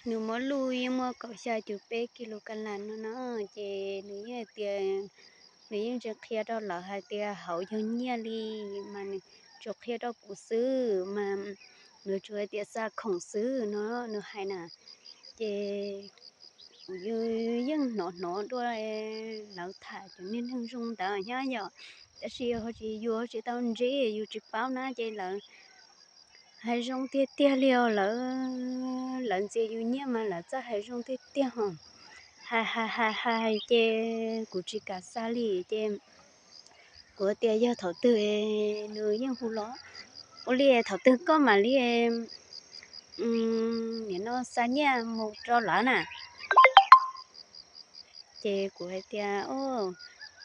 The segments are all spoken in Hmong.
Nws muab luj yeej muaj kaum xya cum peb kis lus kas las no no, ces nws yeej hais tias, nws yeej tsis qhia rau lawv hais tias hauv yog nyiaj li, mas nws tsuas qhia rau kuv xwb, mas nws tsuas hais tias xa khoom xwb no, nws hais na. Ces kuv yeej hnov hnov dua lawv tham cov niag neeg zoo ntawd nyob yom, tab sis ho tsis, yus tsis tau ntsib, yus tsis paub na, ces lawv hais zoo tiag tiag li os, lawv, lawv ntxias yus nyiaj mas lawv txawj hais zoo tiag tiag ho. Hais hais hais hais ces kuv tsis kam xa li ces kuv tias yog thaum twg nws yeej hu los, ua li thaum twg koj mam li nim no xa nyiaj mus rau lawv na. Ces kuv hais tias,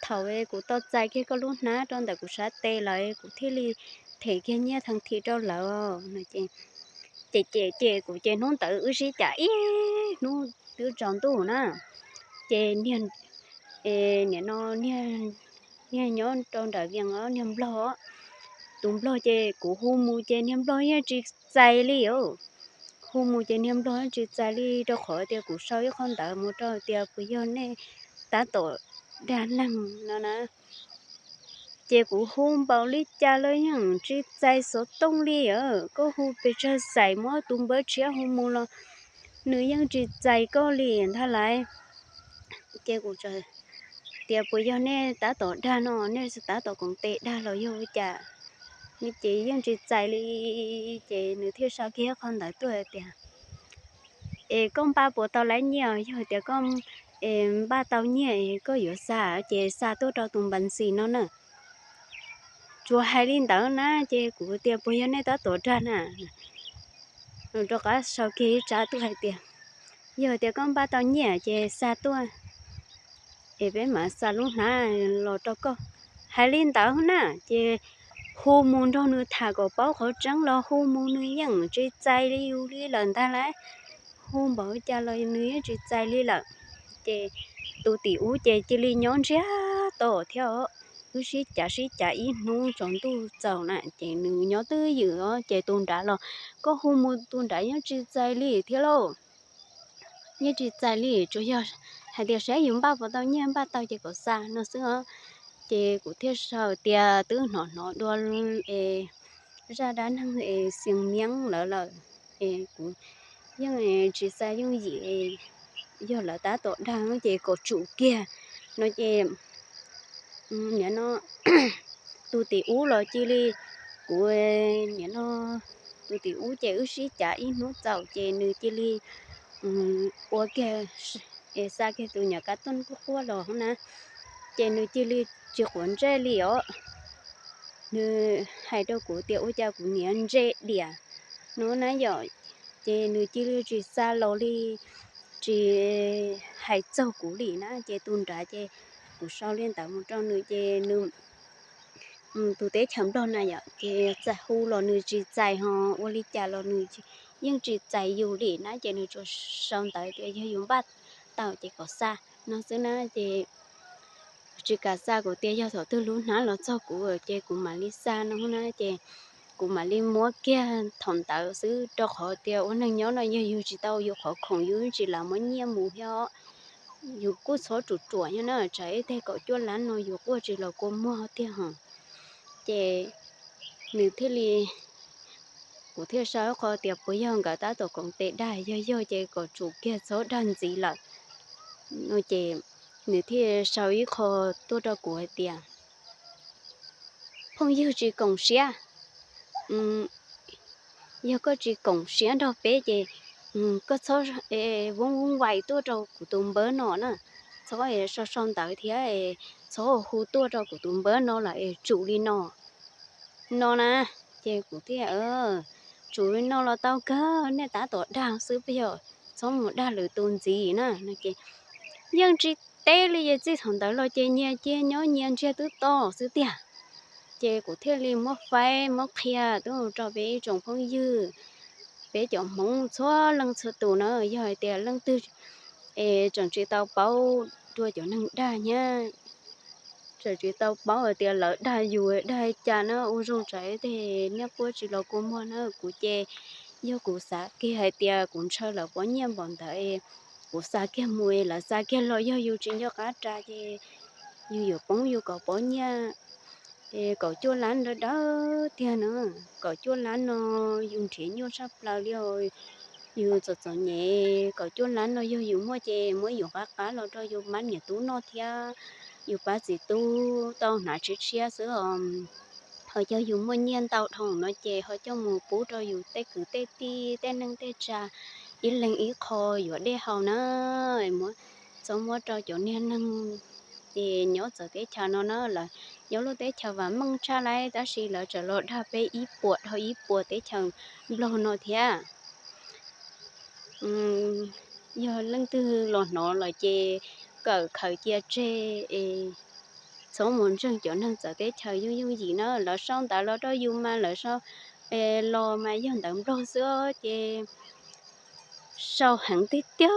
thaum kuv tau txais kiag koj lub hnab rau ntawm kuv sab tes lawm kuv thiaj li them kiag nyiaj theej thim rau lawv no. Ces, ces, ces kuv ces hnub ntawd wb sib cav ib hnub twb tsaus ntuj na. Ces niag, nim no niag nyob rau nram Vias os, niag nplog, tus nplog ces kuv hu mus ces niag nplog yeej tsis txais li os. Hu mus ces niag nplog yeej tsis txais li rau qhov tias kuv sau ib qho ntawd mus rau tias puas yog nej tab tom dag neeg no na. Ces kuv hu npaum li cas los yeej tsis txais xov tooj li os. Koj hu pes tsawg xais muab tus npawb tshiab hu mus los nws yeej tsis txais koj li ntag lauj. Ces kuv tias puas yog nej tab tom dag no, nej tab tom koom tes dag los yog ua cas? Ces yeej tsis txais li. Ces nws thiaj sau kiag qhov ntawd tuaj hais tias, es koj npaj puas tau lawv nyiaj? Yog tias koj npaj tau nyiaj koj yuav xa ces xa tuaj rau tus npas ntxis no na. Tsuas hais li ntawd na ces kuv tias puas yog nej tab tom dag na? Rov qab sau kiag ib tsab tuaj hais tias, yog tias koj npaj tau nyiaj ces xa tuaj es peb mam xa lub hnab los rau koj. Hais li ntawd na ces hu mus nrog nws tham kom paub qhov tseeb los hu mus nws yeej tsis txais li yus li lawm ntag lauj. Hu npaum cas los nws yeej tsis txais li lawm. Ces tus tim ub ces cia li nyob ntsiag to thiab os. Wb sib cav sib cav ib hnub tsaus ntuj txaus na ces nws nyob twj ywm os, ces tus nrad los koj hu mus tus nrad yeej tsis txais li thiab lauj. Yeej tsis txais li, tsuas yog hais tias saib yus npaj puas tau nyiaj, npaj tau ces kom xa no xwb os. Ces kuv thiaj sau tias twb hnov hnov dua es zaj dab neeg es xias miab lawv lawm es kuv yeej tsis xa yooj yim, yog lawv tab tom dag ces kom tsum kiag no ces nim no tus tim ub los cia li, kuv nim no tus tim ub ces wb sib cav ib hnub txaus ces nws cia li ua kiag es xa kiag tus nyuam kab tooj quaj quaj los na, ces nws cia li tsis quav ntsej li os. Nws hais rau kuv tias ua cas kuv niam ntse diam no na yom, ces nws cia li tsis xa los li, tsis hais txog kuv li na. Ces tus nrad ces kuv sau li ntawd mus rau nws ces nws tus teb chaws Nplog na yom, ces txawm hu los nws tsis txais ho ua li cas los nws yeej tsis txais yus li na, ces nws tsuas sau ntawd tias yog yus npaj tau ces kom xa no xwb na. Ces tsis kam xa, kuv tias yog thaum twg lub hnab los txog kuv ces kuv mam li xa no na. Ces kuv mam li muab kiag thaum ntawd xwb, rau qhov tias ua neeg nyob no yog yus tsis tau yus qhov khoom yus tsis lam muab nyiaj mus thiab. Yus kuj txhob ruam ruam nyob na, tsam ib teg kaum cuaj lab no yus quaj tsis los kua muag tiag ho. Ces nws thiaj li, kuv thiaj sau qhov tias puas yog nkawd tab tom koom tes dag, yog yog ces kom tsum kiag txhob dag ntxiv lawm no. Ces nws thiaj sau ib qho tuaj rau kuv hais tias phooj ywg tsis koom siab, yog koj tsis koom siab nrog peb ces koj txhob voob voob vais tuaj rau kuv tus npawb no na, txhob sau sau ntawv thiab txhob hu tuaj rau kuv tus npawb no lawm es tsum li no no na. Ces kuv thiaj, tsum li no los tau kawg, nej tab tom dag xwb puas yog, txhob mus dag lwm tus ntxiv na no. Ces yeej tsis teb li, ces txij thaum ntawd los ces nyias cia nyob nyias ntsiag twb to xwb tiag. Ces kuv thiaj li muab faib muab qhia tuaj rau peb ib tsoom phooj ywg, peb cov Hmoob txhua leej txhua tus na, yog hais tias leej twg es tseem tsis tau paub dua cov neeg dag nyab, tseem tsis tau paub hais tias lawv dag yus dag cas na, ua zoo tsam tej niaj quaj tsis los kua muag na. Kuv ces Yog kuv xav kiag hais tias kuv ntshaw lawv pob nyiaj npaum ntawd, kuv xa kiag mus es lawv xa kiag los yog yus tsis nco qab ras ces yus yuav poob yus kaum pob nyiaj kaum cuaj lab dawb dawb tiag na. Kaum cuaj lab no yus nrhiav nyuaj tshaj plaws li os. Yus txom txom nyem, kaum cuaj lab no yog yus muaj ces muab yus qab qab los rau yus pab niam tub noj thiab yus pab txiv tub tau hnav tshiab tshiab xwb os. Ho yog yus muaj nyiaj ntau dhau no ces ho coj mus pub rau yus tej kwv tej tij tej neej tej tsa, ib leeg ib qho yuav dej haus na. Muab, txhob muab rau cov niag neeg es nyob txawv teb chaws no na, lawv nyob lub teb chaws vam meej tshaj lauj, tab sis lawv tseem los dag peb ib puas dhau ib puas teb chaws Nplog no thiab. Yog leej twg los hnov lawm ces kawm khaws cia tseg es txhob mus ntseeg cov neeg txawv teb chaws yooj yooj yim na. Lawv sau ntawv los rau yus mas lawv sau los mas yog ntawv Nplog xwb ces sau heev tiag tiag.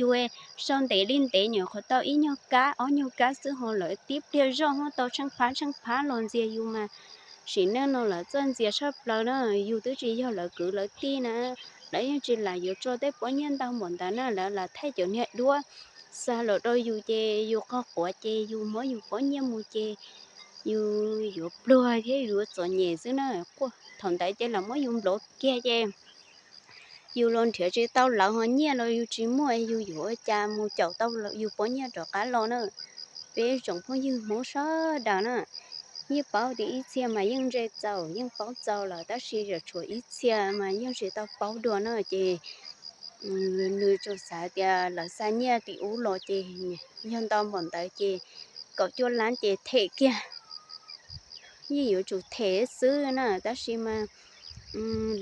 Yus sau ntev li ntev nyuam qhuav tau ib nyuag kab ob nyuag kab xwb ho lawv tib pliag zoj ho tau tsheej phab tsheej phab los ntxias yus mas. Sim neej no lawv txawj ntxias tshaj plaws na, yus twb tsis yog lawv kwv lawv tij na, lawv yeej tsis lam yuav tso tej pob nyiaj ntau npaum ntawd na, lawv lam thaij cov niag duab xa los rau yus ces yus qog quav ces yus muab yus pob nyiaj mus ces yus yuav pluag thiab yuav txom nyem xwb na. Thaum ntawd ces lawv muab yus nplov kiag ces yus los nrhiav tsis tau lawv ho nyiaj los yus tsis muaj, yus yuav ua cas mus caum tau yus pob nyiaj rov qab los na. Peb tsoom phooj ywg Hmoob sawv daws na, yeej paub tias ib txhia mas yeej ntse txaus yeej paub txaus lawm, tab sis yog tshuav ib txhia mas yeej tsis tau paub dua na ces nws tsuas xav tias lawv xa nyiaj tim ub los ces yog ntau npaum ntawd ces kaum cuaj lab ces them kiag. Yeej yuav tsum them xwb na, tab sis mas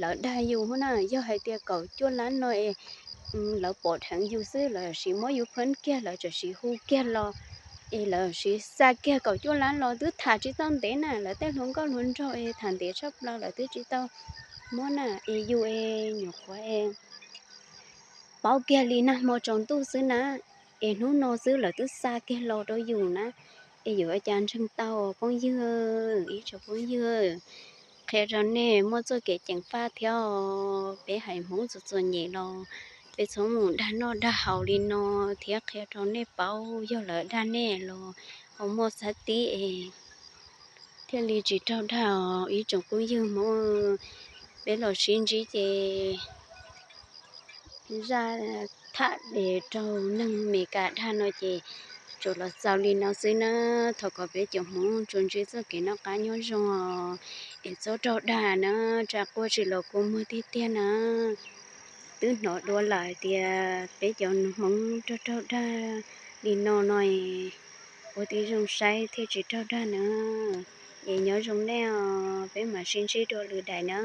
lawv dag yus na, yog hais tias kaum cuaj lab no es lawv pom dheev yus xwb lawv siv muab yus phab kiag lawv tseem siv hu kiag los es lawv siv xa kiag kaum cuaj lab los twb tham tsis tau ntev na, lawv tej hluas nkauj hluas nraug es tham ntev tshaj plaws lawv twb tsis tau muab na, es yus es nyuam qhuav paub kiag li nag hmo tsaus ntuj xwb na, es hnub no xwb lawv twb xa kiag los rau yus na, es yuav ua cas ntseeg tau phooj ywg, ib tsoom phooj ywg. Qhia rau nej muaj txoj kev ceev faj thiab os, peb haiv Hmoob txom txom nyem los peb txhob mus dag noj dag haus li no thiab, qhia rau nej paub yog lawv dag nej los ho muaj xav tib es thiaj li tsis raug dag os ib tsoom phooj ywg Hmoob. Peb los sib ntsib ces zaj tham es raug neeg Meskas dag no ces tsuas los xaus li no xwb na. Thov kom peb cov Hmoob tsuas ntsib txoj kev noj qab nyob zoo es txhob raug dag na, tsa quaj tsis los kua muag tiag tiag na. Twb hnov dua lawm tias peb cov Hmoob raug raug dag li no no es ua tib zoo saib thiaj tsis raug dag na. Es nyob zoo nej os, peb mam sib ntsib dua lwm daim na.